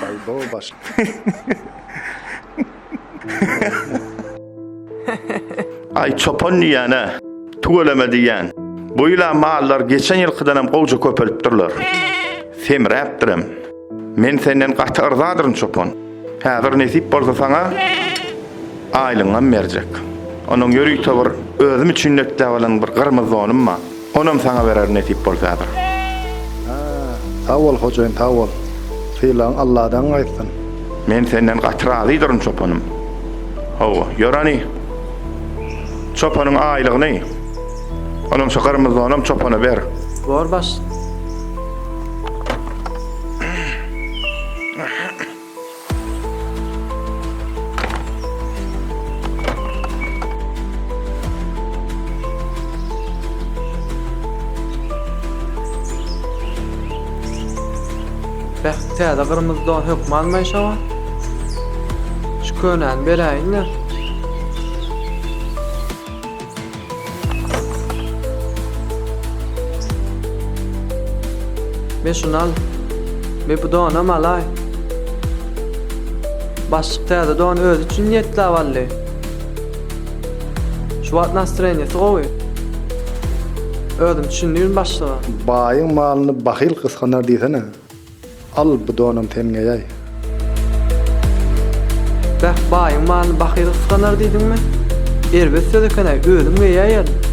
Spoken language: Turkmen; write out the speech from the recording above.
Baý bo başlyk. Aý çopan diýýän-ä. Tüweleme diýýän. Bu ýyl-a mallar geçen ýylkydanam gowja köpelipdirler. Semräpdirem. Men senden gaty yrzadyryn çopan. Häzir nesip bolsa saňa aýlygyňam berjek. Onuň ýörite bir özüm üçin netläp alan bir gyrmyzy donum bar. Onam saňa bererin nesip bolsa häzir. Hä, sag bol hojaýyn sag bol. Sylagyň Alladan gaýtsyn. Men senden gaty razydyryn çopanym. Hawa, ýör hany. Çopanyň aýlygyny, onam şu gyrmyzy donam çopana ber. Bor başlyk. Beh, täze gyrmyzy don hökmanmaý şoňa? Şu könäni beräýin-de. Me şuny al. Me bu donam alaý. Başlyk täze dony özi üçin niýetläp aldy. Şu wagt nastroýeniýesi gowy. Özüm düşündirin başlyga. Baýyň malyny bahyl gysganar diýsene. Al, bu donam sen geýäý. Beh, baýyň malyny bahyl gysganar diýdiňmi? Erbet söz eken-äý, özüm geýäýerin.